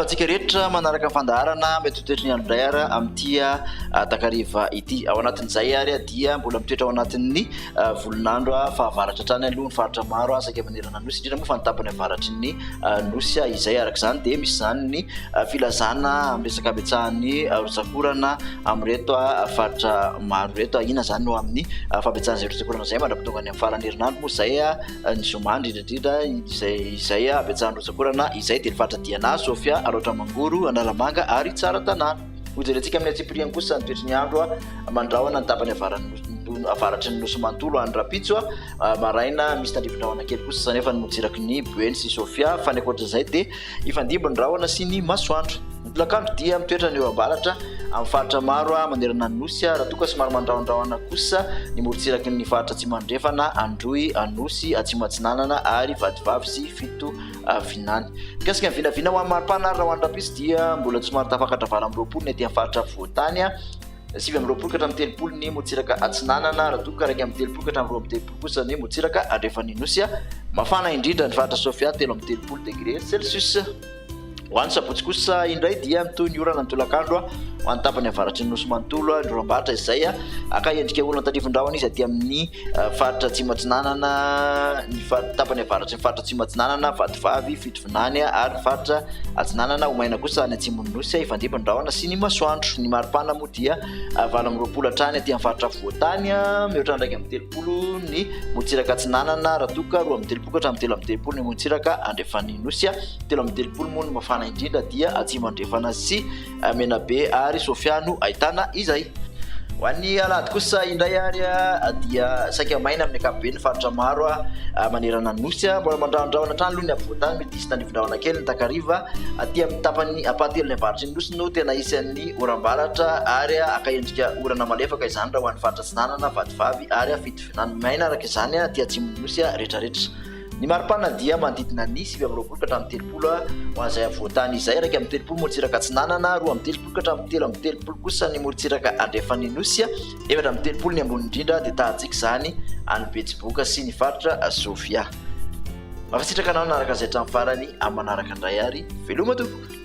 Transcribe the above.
antsika rehetra manaraka ny fandaharana mety ho toetry ny andro indray ary amin'ity takariva ity. Ao anatin'izay ary dia mbola mitoetra ao anatin'ny volon'andro fahavaratra hatrany aloha ny faritra maro saika manerana ny nosy, indrindra moa fa ny tapany avaratry ny nosy izay. Araka izany dia misy izany ny filazana amin'ny resaka habetsahan'ny rotsakorana amin'ireto faritra maro ireto. Ahiana izany no amin'ny fahabetsahan'izay rotsakorana izay mandra-pahatonga ny amin'ny faran'ny herinandro moa izay ny zoma indrindra indrindra izay izay habetsahan'ny rotsakorana izay dia ny faritra Diana, Sofia, Alaotra Mangoro, Analamanga ary Tsaratanàna. Hojerentsika amin'ny antsipiriany kosa ny toetry ny andro mandrahona ny tapany avaratry ny nosy manontolo any rahampitso maraina. Misy tandrifin-drahona kely kosa nefa ny morontsiraky ny Boeny sy Sofia, fa ny ankoatran'izay dia Hifandimby ny rahona sy ny masoandro. Ny tolakandro dia mitoetra ny oram-baratra amin'ny faritra maro manerana ny Nosy, raha toa ka somary mandrahondrahona kosa ny morontsiraky ny faritra Atsimo Andrefana, Androy, Anosy, Atsimo Atsinanana ary Vatovavy sy Fitovinany. Mikasika ny vinavina ho an'ny maripana ary raha ho an'ny rahampitso dia mbola somary tafakatra 28 ny aty amin'ny faritra afovoan-tany. 29 ka hatramin'ny 30 ny morontsiraka atsinanana, raha toa ka 31 ka hatramin'ny 32 kosa ny morontsiraka andrefan'ny Nosy. Mafana indrindra ny faritra Sofia, 33 degré Celsius. Ho an'ny sabotsy kosa indray dia mitohy ny orana ny tolakandro ho an'ny tapany avaratry ny Nosy manontolo, ny oram-baratra izay haka endrika orana tandrifin-drahona izy aty amin'ny faritra atsimo atsinanana, ny tapany avaratry ny faritra atsimo atsinanana, Vatovavy, Fitovinany ary ny faritra Atsinanana ho maina kosa any atsimon'ny Nosy, hifandimby ny rahona sy ny masoandro. Ny maripana moa dia 28 hatrany aty amin'ny faritra afovoan-tany, mihoatra ny 31 ny morontsiraka atsinanana, raha toa ka 32 ka hatramin'ny 33 ny morontsiraka andrefan'ny Nosy. 33 moa no mafana indrindra dia atsimo andrefana sy Menabe ary Sofia no ahitana izay. Ho an'ny alahady kosa indray ary dia saika maina amin'ny ankapobeny ny faritra maro manerana ny Nosy. Mbola mandrahondrahona hatrany aloha ny afovoan-tany, mety hisy tandrifindrahona kely ny takariva. Aty amin'ny tapany ampahatelony avaratry ny Nosy no tena isan'ny oram-baratra ary haka endrika orana malefaka izany raha ho an'ny faritra Atsinanana, Vatovavy ary Fitovinany. Maina araka izany aty atsimon'ny Nosy rehetrarehetra. Ny maripana dia manodidina ny 29 ka hatramin'ny 30 ho an'izay afovoan-tany izay, 31 morontsiraka atsinanana, 32 ka hatramin'ny 33 kosa ny morontsiraka andrefan'ny Nosy, 34 ny ambony indrindra dia tahantsika izany any Betsiboka sy ny faritra Sofia. Mankasitraka anao nanaraka izay hatramin'ny farany, amin'ny manaraka indray ary veloma tompoko.